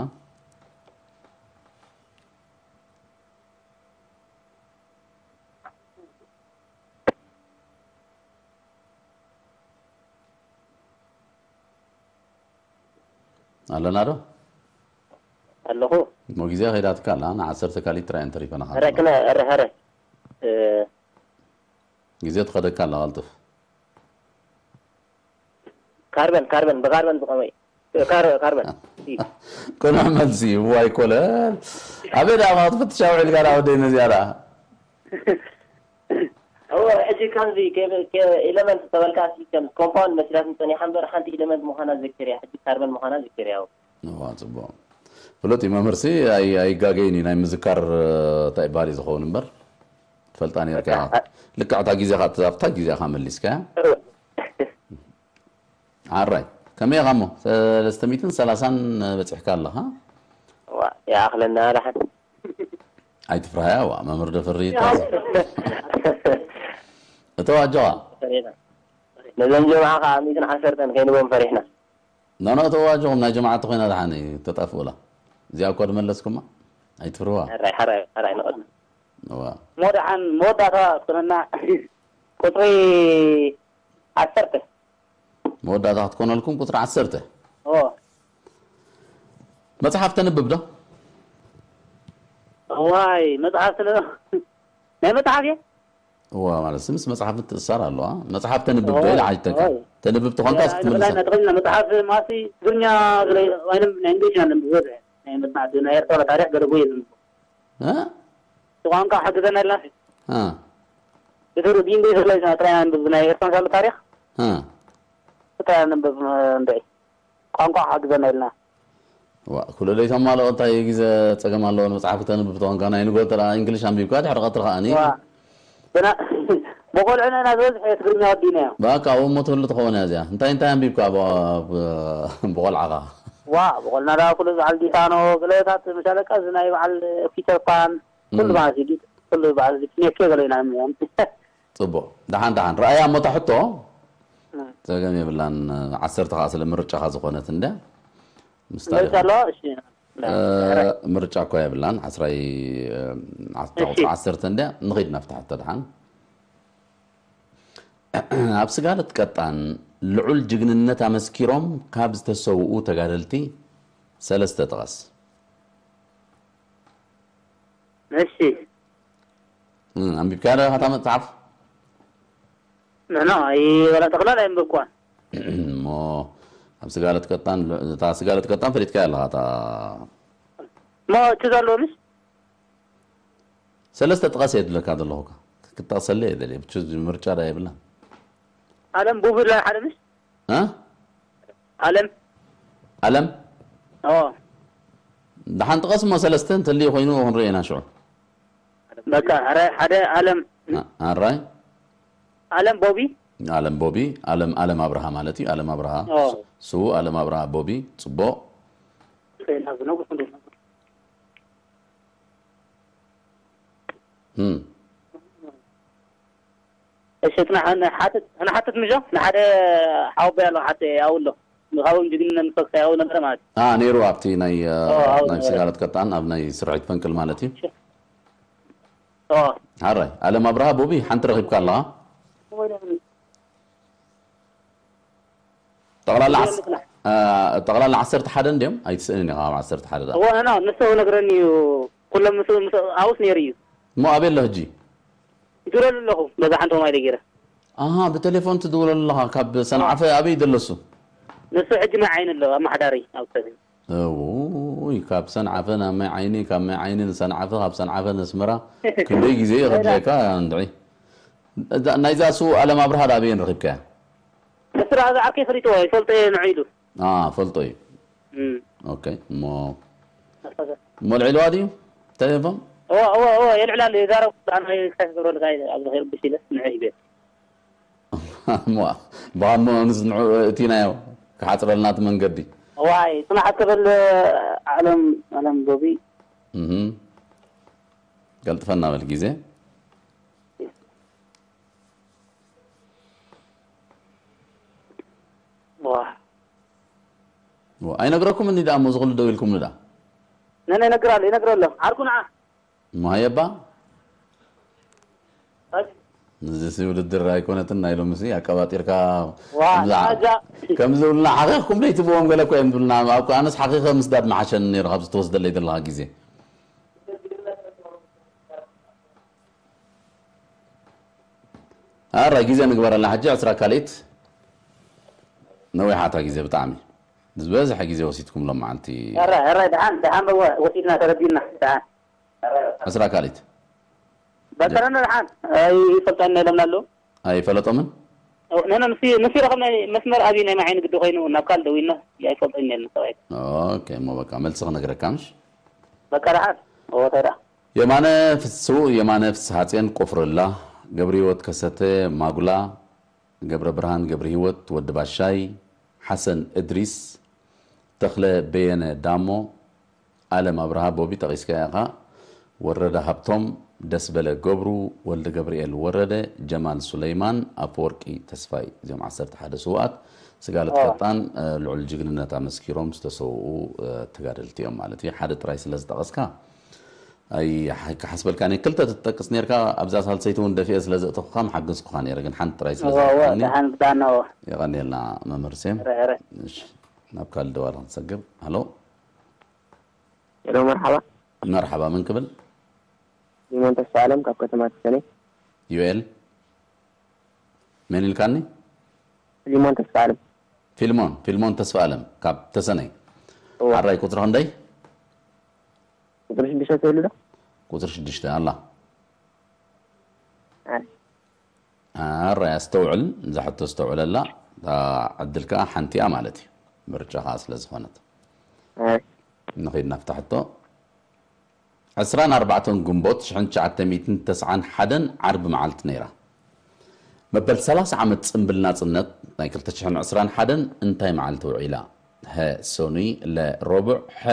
ኣለና ዶ? ኣለኹ። እሞ ግዜ ከይዳትካ ኣላ፣ ንዓሰርተ ካልኢት ጥራይ እየን ተሪፈናኻ። ሕራይ፣ ክነ-፣ ሕራይ፣ ሕራይ። እ፣ ግዜ ትኸደካ ኣላ፣ ቀልጥፍ። ካርበን፣ ካርበን፣ ብካርበን ዝቖመ እዩ። ካር-፣ ካርበን። እዩ። ቅኑዕ መልሲ፣ እዋይ ኮለል። ኣበይ ደኣ ክትፍትሻ ውዒልካ ደኣ ወደይ ነዚኣ ደኣ? እወ፣ ሕጂ ከምዚ ከ-፣ ከ-፣ ኤለመንት ዝተበልካ ሲ ከም ኮምፓውንድ መሲላትኒ ጸኒሓ እምበር ሓንቲ ኤለመንት ምዃና ዝክር እያ። ሕጂ ካርበን ምዃና ዝክር እያ። እዋ፣ ጽቡቕ። ፍሉጥ እዩ መምህርሲ፣ ኣይ-፣ ኣይጋገይን እዩ። ናይ ምዝካር፣ እንታይ ይበሃል እዩ ዝኸውን እምበር፣ ትፈልጣ ነይርካ ኢኻ። ልክዕ እታ ግዜኻ፣ ኣብታ ግዜኻ መሊስካያ። እወ። ሓራይ። ከመይ ኢኻ እሞ? ሰለስተ ሚእትን ሰላሳን በጺሕካ ኣለኻ። ዋ፣ ይኣኽለና ደሓን። ኣይትፍርሃያ፣ ዋ፣ መምህር ዶ ፍርሂ። እተው ኣጆኻ። ፈሪሕና። ነዘን ጀምዓ ከዓ ሚእትን ዓሰርተን ከይንቦም ፈሪሕና። ኖ፣ ኖ፣ እተው ኣጆኹም፣ ናይ ጀምዓ ተኾይና ደሓን እዩ፣ ተጣፍኡላ። እዚኣ እኮ ድመለስኩማ። ኣይትፍርዋ። ሕራይ፣ ሕራይ፣ ሕራይ፣ ንቐጽል። እዋ። እሞ ደሓን መወዳእታ ክትኮነና ቁጽሪ ዓሰርተ። መወዳእታ ክትኮነልኩም ቁጽሪ ዓሰርተ። ኦ። መጽሓፍ ተንብብ ዶ? እዋይ፣ መጽሓፍ ስለ-፣ ናይ መጽሓፍ እየ? እዋ፣ ማለት ምስ መጽሓፍ ምትእስሳር ኣለዋ። መጽሓፍ ተንብብ ዶ? እዋ፣ ኢለ ሓቲተካ። እዋ። ተንብብ ተኾንካስ ያ፣ ክትምልሳ። ንብላይ መጽሓፍ ማሲ ትግርኛ ገለ፣ ወይንም ናይ እንግሊዝኛ ነንብብ ዝበዝሕ። ናይ መጽናዕቲ፣ ናይ ኤርትራ ታሪኽ ገለ ጎየ ዝንብብ። እ? እቲ ቋንቋ ሓግዘና ኢልና። እ። ብትሩ-፣ ብእንግሊዝ ጥራይ ኢና ንብብ፣ ናይ ኤርትራ ዘሎ ታሪኽ። እ። ጥራይ ንብብ፣ እ፣ እንድዒ። ቋንቋ ሓግዘና ኢልና። ዋ፣ ኩሉ ለይቶም ኣለዎ፣ እንታይ ግዜ ጸገም ኣለዎ? ንመጽሓፍ ክተንብብ ተኾንካ፣ ናይ ንጎ ተራ እንግሊሽ ኣንቢብካ፣ ድሕሪ ቀትሪ ከኣኒ ዋ፣ ብና-፣ ብቆልዑና ኢና ዝበዝሐ ትግርኛ ወዲእናዮ። በቃ፣ ኣብኡ እሞ ትህሉ ትኸውን እያ እዚኣ። እንታይ፣ እንታይ ኣንቢብካ ብ-፣ ብ-፣ ብቆልዓኻ? ዋ፣ ብቆልና ደኣ ኩሉ በዓል ዲታኖ፣ ገለታት መሻለቃ፣ እዚ ናይ በዓል ፒተር ፓን፣ ኩሉ እም። ማለት እዩ። ዲት-፣ ኩሉ በዓል ዲት-፣ ኔኬ ገለ ኢና ንብሎም። ጽቡቕ። ደሓን፣ ደሓን። ረኣያ እሞ እታ ሕቶ እም። ጸገም የብላን። ዓሰርተ ከኣ ስለ ምርጫኻ ዝኾነት እንድያ። ምስታ መልሲ ኣለዋ? እሺ። እ፣ ምርጫ እኳ የብላን። ዓስራይ፣ እ፣ ዓስራ፣ እሺ። ቁጽሪ ዓሰርተ እንድያ። ንኺድ ናብታ ሕቶ ደሓን። ኣብ ስጋለት ቀጣን ልዑል ጅግንነት ኣመስኪሮም ካብ ዝተሰውኡ ተጋደልቲ ሰለስተ ጥቐስ። እሺ። እ፣ ኣንቢብካያ ዶ ኢኻ እታ መጽሓፍ? ንሕና ኣይ-፣ ወላ ጠቕላላ ኣየንበብኩዋን። እሞ ኣብ ስጋለት ቀጣን፣ እታ ስጋለት ቀጣን ፈሊጥካያ ኣለኻ እታ እሞ እቲ ዘለዎ ምስ? ሰለስተ ጥቐስ እየ ዝብለካ ዘለኹ እኮ። ክትጠቕሰለይ እየ ደልየ። ብቹ ምርጫ ዳ የብላን። ኣለም ቡብላ ሓደ ምስ? እ? ኣለም። ኣለም? ኦ። ደሓን ጥቐስ እሞ ሰለስተ እንተልዩ ኮይኑ ክንሪኦ ኢና ሽዑ። በቃ፣ ኣረ፣ ሓደ ኣለም። ኣ-፣ ኣራይ? ኣለም ቦቢ? ኣለም ቦቢ፣ ኣለም፣ ኣለም ኣብርሃ ማለት እዩ። ኣለም ኣብርሃ። ኦ። ሱ-፣ ስዉእ ኣለም ኣብርሃ ቦቢ፣ ጽቡቕ። ዜና ዝነግሩ ክንዲ እም። እሺ፣ ጽናሕ፣ ንሓትት፣ ንሓትት ምጆ፣ ንሓደ ሓወቦይ ኣሎ፣ ሓተ ያው ኣሎ። ካብኦም ጅግንነት ንፈክሳ ያው ነበረ ማለት እዩ። አ፣ ነይሩ ኣብቲ ናይ፣ እ፣ ኦ፣ ኣብኡ ናይ ነበረ። ስጋለት ቀጣን፣ ኣብ ናይ ስርሒት ፈንቅል ማለት እዩ። እሺ። ኦ። ሓራይ፣ ኣለም ኣብርሃ ቦቢ፣ ሓንቲ ረኺብካ ኣለኻ? ጠቕላላ ዓስ-፣ እ፣ ጠቕላላ ዓሰርተ ሓደ እንድዮም? ኣይትስእንን ኢኻ ኣብ ዓሰርተ ሓደ ደኣ። እዎ፣ ኖ፣ ንሱ ነግረኒ እዩ። ኩሎም ምስ፣ ምስ፣ ኣብኡስ ነይሩ እዩ። እሞ ኣበይ ኣሎ ሕጂ? ይድውለሉ ኣለኹ፣ በዛ ሓንቲ ሞባይል ገይረ። ኣሃ፣ ብቴሌፎን ትድውለሉ ኣለኻ። ካብ ሰንዓፈ ኣበይ ዘሎ እሱ? ንሱ ሕጂ ማይ ዓይኒ ኣሎ፣ ኣመሓዳሪ ኣብ ሰብ። እውይ፣ ካብ ሰንዓፈ ናብ ማይ ዓይኒ፣ ካብ ማይ ዓይኒ ንሰንዓፈ፣ ካብ ሰንዓፈ ንስመራ፣ ክንደይ ግዜ እዩ ከድልየካ እንድዒ። እዛ፣ ናይዛ እሱ ኣለም ኣብርሃ ዳ ኣበየን ረኺብካያ? ንሱ ደኣ ዝዓርከይ ፈሊጥዎ፣ ይፈልጦ እየ ንዑ ኢሉ። አ፣ ፈልጦ እዩ። እም። ኦኬ፣ እሞ፣ ኣስታውሰ። እሞ ልዒልዋ ድዩ? ቴሌፎን? እወ፣ እወ፣ እወ፣ የልዕላሉ፣ የዛረብ፣ ኣነ እንታይ ክገብረልካ ኢለ፣ ኣብዚ ከይርብሽ ኢለ፣ ንዑ ሂበ። እሞ፣ ብኣሞ ኣምስ ንዑ እቲናዮ፣ ክሓጽረልና እቲ መንገዲ። ዋይ፣ ጽናሕ ኣትበል፣ ዓለም፣ ዓለም ጎቢ። እህ። ቀልጥፈና በል ግዜ። ዋ። ዋ፣ ኣይነግረኩም እንዲ ደኣ እሞ ዝኽሉ ደው ኢልኩም ንዳ። ነነ ይነግር ኣሎ፣ ይነግር ኣሎ። ዓርኩ ንዓ። እሞ ሃየባ? ኣይ። እዚ ሲ ውድድር ኣይኮነትን ናይ ሎምሲ ኣቀባጢርካ ዋ፣ ከምዛ-፣ ኣዛ። ከምዚ ብልና ሓኺኽኩም ደይትብዎም ገለ እኮ እዮም ዝብልና። ኣብ ኣነስ ሓኺኸ ምስዳድ መሓሸኒ ነይሩ ካብዚ ትወስደለይ ዘለኻ ግዜ። ኣረ ግዜ ንግበረላ ሕጂ ዕስራ ካልኢት ነዊሓታ ግዜ ብጣዕሚ ዝበዝሐ ግዜ ወሲድኩም ሎም መዓልቲ ኣረ ኣረ ደሓን ደሓን በወ ወሲድና ተረዲና ደሓን ዕስራ ካልኢት በቀረና ደሓን ኣይፈልጣና ኢሎምና ኣለዉ ኣይፈለጦምን ነነ ምስ ምስ ረኸብና መስመር ኣብይ ናይ መዓይኒ ግዲ ኮይኑ ናብ ካል ደዊና ኣይፈልጦ ኢልና ሰብኣይ ኦኬ እሞ በቃ መልሲ ክነግረካ ምሽ በቃ ደሓን ኦተዳ የማነ ፍስው የማነ ፍስሃጼን ቆፍርላ ገብረህይወት ከሰተ ማጉላ ገብረብርሃን ገብረህይወት ወዲ ባሻይ ሓሰን እድሪስ ተኽለ በየነ ዳሞ ኣለም ኣብርሃ ቦቢ ጠቒስካያ ኢኻ ወረደ ሃብቶም ደስበለ ገብሩ ወልደ ገብርኤል ወረደ ጀማል ሱለይማን ኣፈወርቂ ተስፋይ እዚኦም ዓሰርተ ሓደ ስውኣት ስጋለት ፈጣን ልዑል ጅግንነት ኣመስኪሮም ዝተሰውኡ ተጋደልቲ እዮም ማለት እዩ ሓደ ጥራይ ስለ ዝጠቐስካ ኣይክሓስበልካን እየ ክልተ ትጠቅስ ነርካ ኣብዛ ሳልሰይቲ እውን ደፊአ ስለ ዘእተኹካ ምሓገዝኩካ ነረ ግን ሓንቲ ጥራይ ስለ ዝሓን ብዳና የቐንየልና መምህር ሴም ናብ ካልእ ደዋል ክንሰግር ሃሎ ሄሎ መርሓባ መርሓባ መን ክብል ሊሞን ተስፋ ኣለም ካብ ከተማ ተሰነ ዩኤል መን ኢልካኒ ሊሞን ተስፋ ኣለም ፊልሞን ፊልሞን ተስፋ ኣለም ካብ ተሰነይ ሓራይ ቁፅሪ ክንደይ ቁፅሪ ሽዱሽተ ትህሉ ዶ? ቁፅሪ ሽዱሽተ ኣላ። ኣረ ኣስተውዕል፣ እዛ ሕቶ ኣስተውዕለላ። እታ ዕድል ከዓ ሓንቲ እያ ማለት እዩ፣ ምርጫ ከዓ ስለ ዝኾነት። ንኸይድ ናብታ ሕቶ። ዕስራን ኣርባዕተን ግንቦት ሽሕን ትሽዓተ ሚእትን ተስዓን ሓደን ዓርቢ መዓልቲ ነይራ። መበል ሰላሳ ዓመት ጽምብል ናጽነት ናይ ክልተ ሽሕን ዕስራን ሓደን እንታይ መዓልቲ ውዒላ? ሀ፣ ሰኑይ፣ ለ፣ ረቡዕ፣ ሐ፣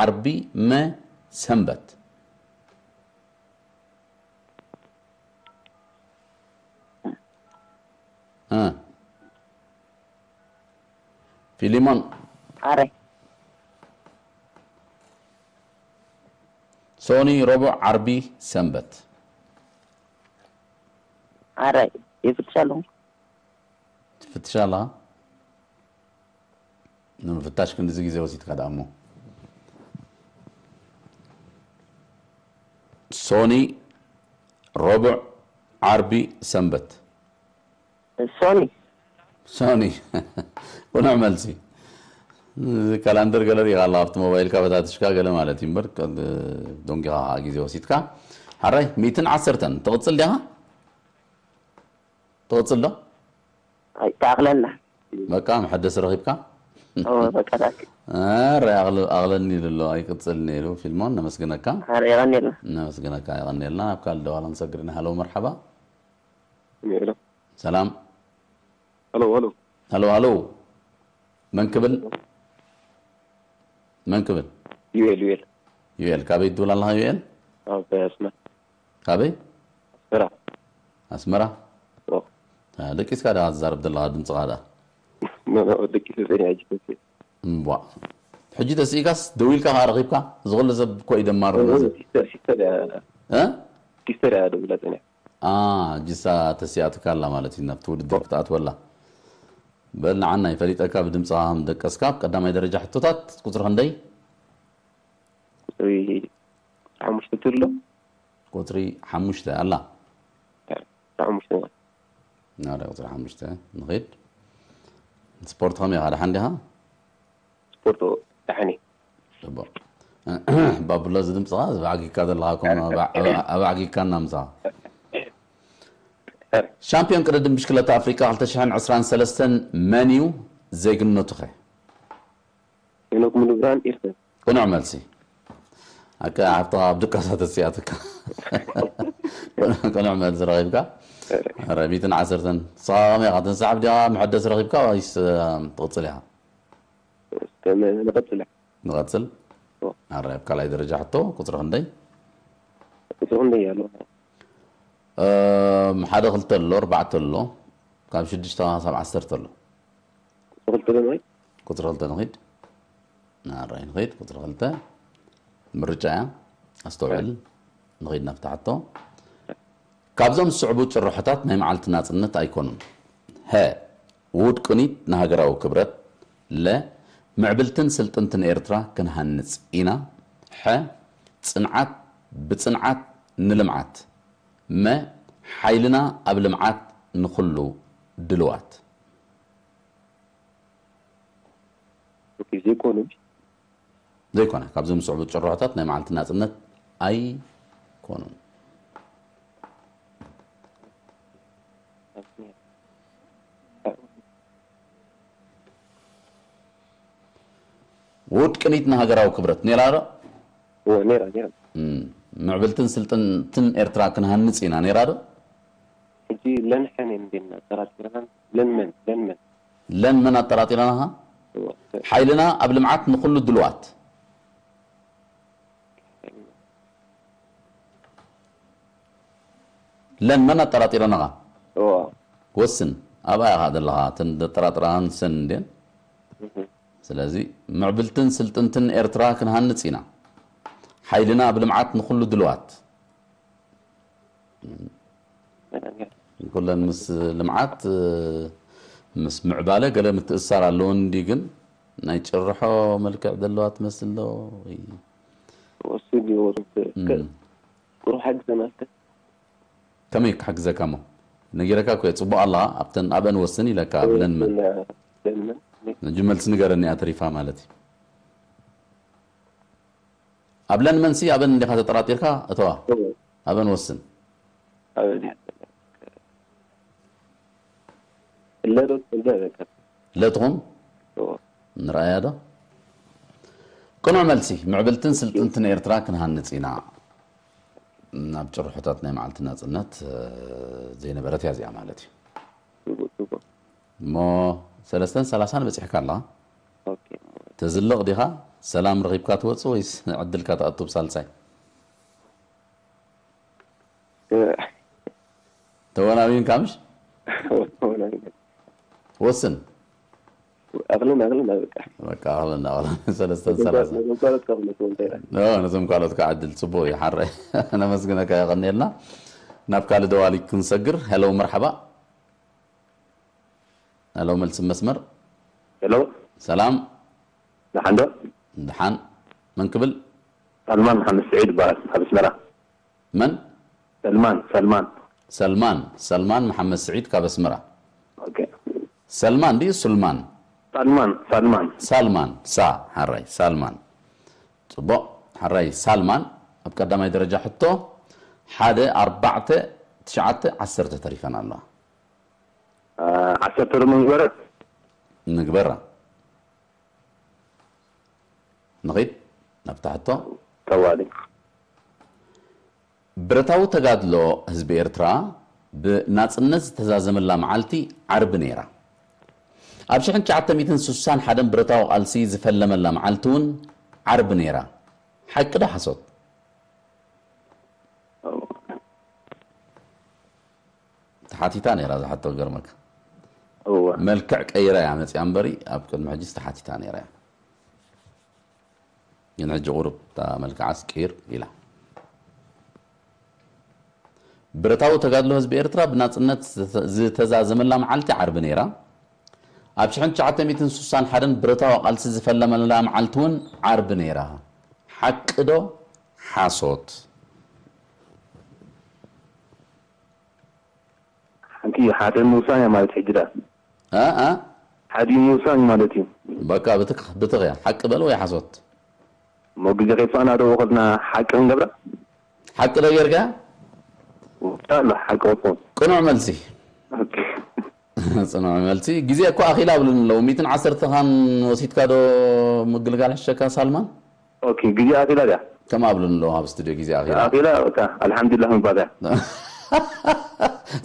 ዓርቢ፣ መ፣ ሰንበት። እ። ፊሊሞን። ኣረ። ሶኒ፣ ረቡዕ፣ ዓርቢ፣ ሰንበት። ኣረ፣ ይፍትሽ ኣለኹ። ትፍትሽ ኣለኻ? ንምፍታሽ ክንድዚ ግዜ ወሲድካ ደኣ እሞ። ሶኒ፣ ረቡዕ፣ ዓርቢ፣ ሰንበት። ሶኒ። ሶኒ። ቅኑዕ መልሲ። ካላንደር ገለ ርኢኻ ኣለኻ ኣብቲ ሞባይልካ በታትሽካ ገለ ማለት እዩ እምበር፣ ቀ-፣ ዶንጊኻ ግዜ ወሲድካ። ሓራይ፣ ሚእትን ዓሰርተን። ትቕጽል ዲኻ? ትቕጽል ዶ? ኣይተኣኽለና። በቃ፣ መሐደሲ ረኺብካ? እወ፣ በቃ፣ ታክ። ኣረ፣ ኣቕል-፣ ኣቕለኒ ኢሉ ኣሎ፣ ኣይቅጽልኒ ኢሉ። ፊልሞን፣ ነመስግነካ። ኣረ፣ የቐንየልና። ነመስግነካ፣ የቐንየልና። ናብ ካልእ ደዋላ ንሰግር ኢና። ሃሎ፣ መርሓባ። ሄሎ። ሰላም። ሃሎ፣ ሃሎ። ሃሎ፣ ሃሎ። መን ክብል? መን ክብል? ዩኤል፣ ዩኤል። ዩኤል፣ ካበይ ትብል ኣለኻ ዩኤል? ኣብ ኣስመራ። ካበይ? ኣስመራ። ኣስመራ? ኦ። አ፣ ደቂስካ ደኣ ትዛረብ ዘለኻ ድምፅኻ ደኣ? ኖ፣ ኖ፣ ደቂሰ ጸኒሐ ሕጂ ተስእ። እምቧ። ሕጂ ተስኢካስ ደዊልካ ከኣ ረኺብካ? እዚ ኩሉ ሰብ እኮ እዩ ደማሩ ኖ፣ ነዚ። ኖ፣ ሲስተር፣ ሲስተር እያ። እ? ሲስተር እያ ደዊላ ጸኒሐ። አ፣ ጅሳ ተሲኣትካ ኣላ ማለት እዩ፣ ናብቲ ውድድር ክትኣትወላ። በል ንዓናይ ፈሊጠካ ብድምፅኻ ከም ደቀስካ። ኣብ ቀዳማይ ደረጃ ሕቶታት ቁፅሪ ክንደይ? ቁፅሪ ሓሙሽተ ትብሎ? ቁፅሪ ሓሙሽተ ኣላ። ቁፅሪ ሓሙሽተ ማለት። ናዳ ቁፅሪ ሓሙሽተ ንኺድ። ስፖርት ከመይ ኢኻ? ደሓን ዲኻ? ስፖርት ደሓን እየ። ጽቡቕ። ባቡላ፣ እዚ ድምፅኻ ኣባዕጊካ ዘለኻ፣ ከም ኣባ-፣ ኣባ-፣ ኣባዕጊካና ምሳኻ። ሻምፒዮን ቅድድም ብሽክለታ ኣፍሪቃ ክልተ ሽሕን ዕስራን ሰለስተን መን እዩ? ዜግነቱ ኸ? ሄኖክ ሙሉብርሃን፣ ኤርትራ። ቅኑዕ መልሲ። ኣካ፣ ሓፍትኻ ኣብ ድቃሳ ተሲኣትካ። ቅኑዕ መልሲ ረኺብካ። ኣረ፣ ሚእትን ዓሰርተን። ንስኻ ከመይ ኢኻ? ትንሳሕፍ ዲኻ? መሐደሲ ረኺብካ ወይስ፣ እ፣ ትቕጽል ኢኻ? እስከ ን-፣ ንቐጽል። ንቐጽል? ኦ። ኣረ፣ ኣብ ካልኣይ ደረጃ ሕቶ፣ ቁጽሪ ክንደይ? ቁጽሪ ክንደይ ኣሎ? እም፣ ሓደ ክልተ ኣሎ፣ ኣርባዕተ ኣሎ፣ ካብ ሽዱሽተ ክሳብ ዓሰርተ ኣሎ። ቁጽሪ ክልተ ዶ ንኸይድ? ቁጽሪ ክልተ ንኺድ። ናራይ ንኺድ፣ ቁጽሪ ክልተ። ምርጫ እያ። ኣስተውዕል። ንኺድ ናብታ ሕቶ። ካብዞም ዝስዕቡ ጭርሖታት ናይ መዓልቲ ናጽነት ኣይኮኑን። ሀ፣ ውድ ቅኒት ንሃገራዊ ክብረት። ለ፣ ምዕብልትን ስልጥንትን ኤርትራ ክንሃንጽ ኢና። ሐ፣ ጽንዓት ብጽንዓት ንልምዓት። መ፣ ሓይልና ኣብ ልምዓት ንኹሉ ድልዋት። ኦኬ፣ ዘይኮኑ። ዘይኮነ። ካብዞም ዝስዕቡ ጭርሖታት ናይ መዓልቲ ናጽነት ኣይኮኑን። ውድ ቅኒት ንሃገራዊ ክብረት። ኔራ ዶ? እወ፣ ኔራ፣ ኔራ። እም፣ ምዕብልትን ስልጥንትን ኤርትራ ክንሃንጽ ኢና። ኔራ ዶ? ሕጂ ለን ሐን እንዴና ጠራጢረናን። ለን መን? ለን መን? ለን መን ኣጠራጢረናኻ? እወ። ሓይልና ኣብ ልምዓት ንኹሉ ድልዋት። ለን መን ኣጠራጢረናኻ? እወ። ወስን። ኣብኣ ኢኻ ዘለኻ። እተን ዘጠራጥራን ሰን እንዴን። እህ። ስለዚ ምዕብልትን ስልጥንትን ኤርትራ ክንሃንጽ ኢና። ሓይልና ኣብ ልምዓት ንኹሉ ድልዋት። ኩለን ምስ ልምዓት፣ ምስ ምዕባለ ገለ ምትእስሳር ኣለወን እንዲ፣ ግን ናይ ጭርሖ መልክዕ ዘለዋ ትመስል ዶ? ወይ? ወስን ይወርድ። እም። ጥሩ ሓግዘና እስከ። ከመይ ክሕግዘካ እሞ? ነጊረካ እኮ እየ፣ ጽቡቕ ኣላ፣ ኣብተን፣ ኣብአን ወስን ኢለካ፣ ኣብለን መን? ለን መን? ሕጂ መልሲ ንገረኒ እያ ተሪፋ ማለት እዩ። ኣብ ለን መንሲ ኣብን እንዲኻ ተጠራጢርካ እተዋ። እወ። ኣብን ወስን። ኣብን እያ። እለ ዶ ትፈልጦ በቃ። እለ ትኹን? እወ። ንርኣያ ዶ? ቅኑዕ መልሲ። ምዕብልትን ስልጥንትን ኤርትራ ክንሃንጽ ኢና። ናብ ጭርሖታት ናይ መዓልቲ ናጽነት ዘይነበረት እያ እዚኣ ማለት እዩ። እሞ ሰለስተን ሰላሳን በጺሕካ ኣላ። ተዝልቕ ዲኻ? ሰላም ረኺብካ ትወጽእ ወይስ ዕድልካ ትኣቱ ብሳልሳይ? ተወናዊን ካምሽ? ወስን። ኣቕልን ኣቕልን በቃ። በቃ ኣቕልን ኣቕልን። ሰለስተን ሰላሳን። ነዞም ካልኦት ከቕልስ እንታይ ይላል? ነዞም ካልኦት ከዓድል ጽቡቕ እዩ። ሓራይ ነመስግነካ፣ የቐንየልና። ናብ ካልእ ደዋሊ ክንሰግር። ሄሎ፣ መርሓባ። ሄሎ፣ መልሲ መስመር። ሄሎ። ሰላም። ደሓን ዶ? ደሓን። መን ክብል? ሳልማን መሓመድ ስዒድ ይበሃል፣ ካብ ኣስመራ። መን? ሰልማን፣ ሰልማን። ሰልማን፣ ሰልማን መሓመድ ስዒድ ካብ ኣስመራ። ኦኬ። ሰልማን ድዩ ሱልማን? ሳልማን፣ ሳልማን። ሳልማን፣ ሳ፣ ሓራይ፣ ሳልማን። ጽቡቕ፣ ሓራይ ሳልማን። ኣብ ቀዳማይ ደረጃ ሕቶ ሓደ፣ ኣርባዕተ፣ ትሽዓተ፣ ዓሰርተ ተሪፈን ኣለዋ። አ፣ ዓሰርተ ድማ ንግበራ። ንግበራ። ንኺድ ናብታ ሕቶ። ተዋሊ። ብረታዊ ተጋድሎ ህዝቢ ኤርትራ ብናጽነት ዝተዛዘመላ መዓልቲ ዓርቢ ነይራ። ኣብ ሽሕን ትሽዓተ ሚእትን ስሳን ሓደን ብረታዊ ቃልሲ ዝፈለመላ መዓልቲ እውን ዓርቢ ነይራ። ሓቂ ዶ ሓሶት? ተሓቲታ ነይራ እዛ ሕቶ፣ ገርመካ። እወ። መልክዕ ቀይራ እያ መጽያ እምበሪ፣ ኣብ ቅድሚ ሕጂ ተሓቲታ ነይራ እያ። ግን ሕጂ ቁሩብ እታ መልክዓስ ቅይር ኢላ። ብረታዊ ተጋድሎ ህዝቢ ኤርትራ ብናጽነት ዝተ-፣ ዝተዛዘመላ መዓልቲ ዓርቢ ነይራ። ኣብ ሽሕን ትሽዓተ ሚእትን ስሳን ሓደን ብረታዊ ቃልሲ ዝፈለመላ መዓልቲ እውን ዓርቢ ነይራ። ሓቂ ዶ ሓሶት? ሓንቲ ሓደ ምውሳን እያ ማለት ሕጂ ዳ? እ፣ እ? ሓደ ምውሳን ማለት እዩ። በቃ ብትኽ፣ ብትኽ እያ። ሓቂ በል ወይ ሓሶት? እሞ ግዜ ከይፋና ዶ ወኸልና ሓቂ ክንገብራ? ሓቂ ዶ ጌርካ? ወታ ኣሎ ሓቂ ወጥፎ። ቅኑዕ መልሲ። ኦኬ። ጽኑዕ መልሲ። ግዜ እኮ ኣኺላ ብሉን ኣለዉ። ሚእትን ዓሰርተ ካን ወሲድካ ዶ ምግልጋል ሕሸካ ሳልማን? ኦኬ፣ ግዜ ኣኺላ ድያ? ከም ኣብሉን ኣለዉ ኣብ ስቱዲዮ ግዜ ኣኺላ። ኣኺላ፣ በቃ፣ ኣልሓምዱሊላህ ምባል እያ።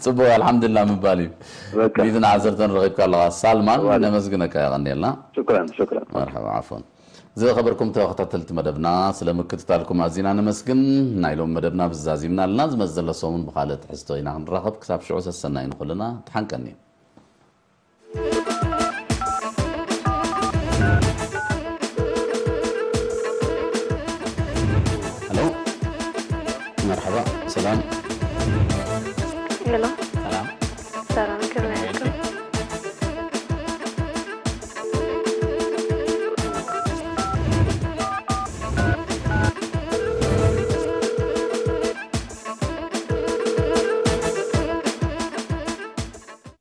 ጽቡቕ፣ ኣልሓምዱሊላህ ምባል እዩ። በቃ። ሚእትን ዓሰርተን ረኺብካ ኣለኻ። ሳልማን፣ ዋላ። ነመስግነካ፣ የቐንየልና። ሽክራን፣ ሽክራን። መርሓባ፣ ዓፎን። ዝኸበርኩም ተኸታተልቲ መደብና፣ ስለ ምክትታልኩም ኣዚና ነመስግን። ናይ ሎም መደብና ብዛዚምና ኣለና። ዝመጽእ ዘሎ ሰሙን ብኻልእ ትሕዝቶ ኢና ክንራኸብ። ክሳብ ሽዑ ሰሰናይ ንኹልና። ተሓንቀኒ።